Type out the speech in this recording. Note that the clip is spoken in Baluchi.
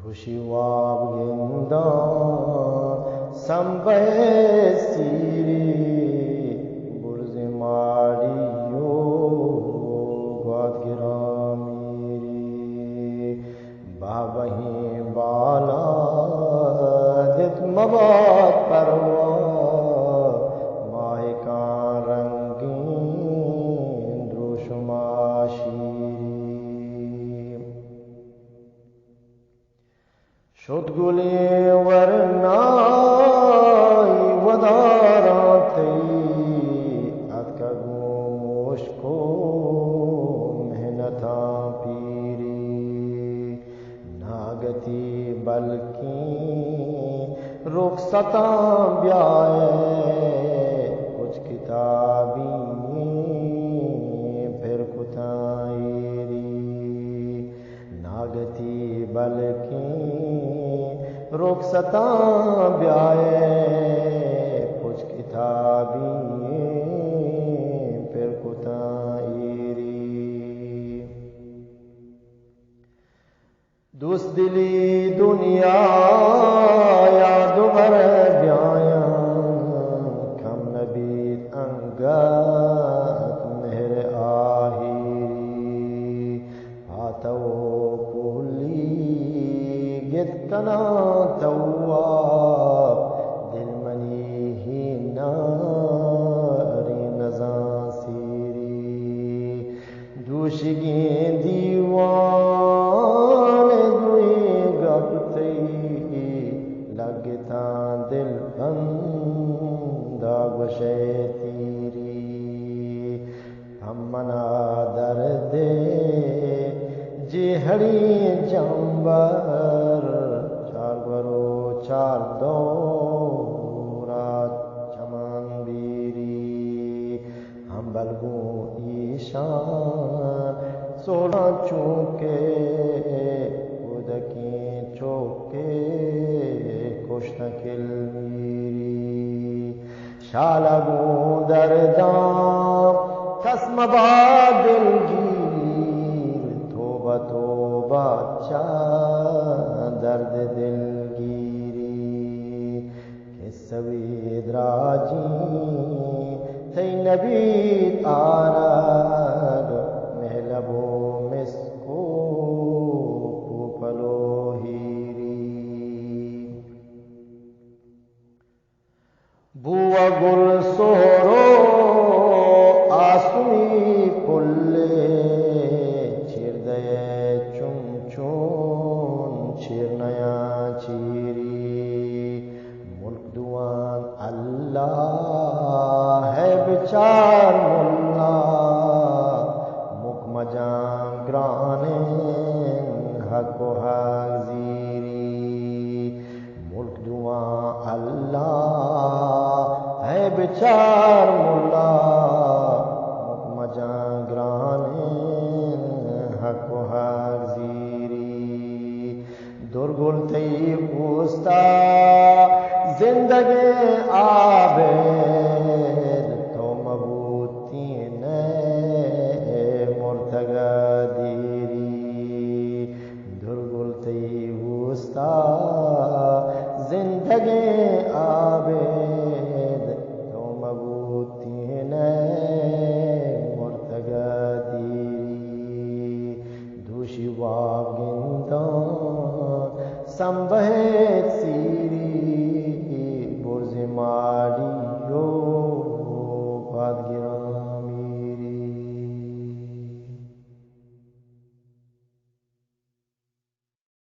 دوشی واب گنداں سمبہ سیری، برز ماڑی و گوات گراں میری۔ بابہیں بالا دت مبات پروا، ماہکاں رنگیں دروشما شیری۔ شد گلیں ورنائی وداراں تئی، اتکہ گوں مشک و محنتاں پیری۔ ناگتی بلکیں رخصتاں بیائے، کچھ کتابی پر کتاں ایری۔ ناگتی بلکیں رخصتاں بیائے، کچھ کتابی پر کتاں ایری۔ دوست دلی دنیا یا دوبر بیایاں، کم نبیت انگت مہر آہیری۔ پاتو پولی گت کناں تواب، دل منی ہی ناری نزاں سیری۔ دوشیگیں دیوان دوئیں گپ تئی، لگتاں دل بندا گوشئے تیری۔ ہم منا درد جہڑی جمبر، چار گورو چار دورا چمان بیری۔ ہمبل گوں ایشاں سولاں چونکہ، کودکیں چوکے کشتاں کل میری۔ شالا گوں درداں کس مبا دلگیر، توبہ توبہ چہ درد دلگیری۔ قصہ وی دراجیں تئی نبیت آرگ، مہلب و مسک و پوپل و ہیری۔ بو ء گل سہر و آسمی پلے، چیر دئے چون چون چیر نیاں چیری۔ ملک دوان اللہ ہے بچار ملا، مک مجان گرانیں حق و حق زیری۔ ملک دوان اللہ ہے بچار ملا، مک مجان گرانیں حق و حق زیری۔ درگل تئی اوستا زندگیں عابد، تو مبوتین مرتگا دیری۔ درگل تئی اوستا زندگیں عابد، تو مبوتین مرتگا دیری۔ دوشی واب گنداں سمبہ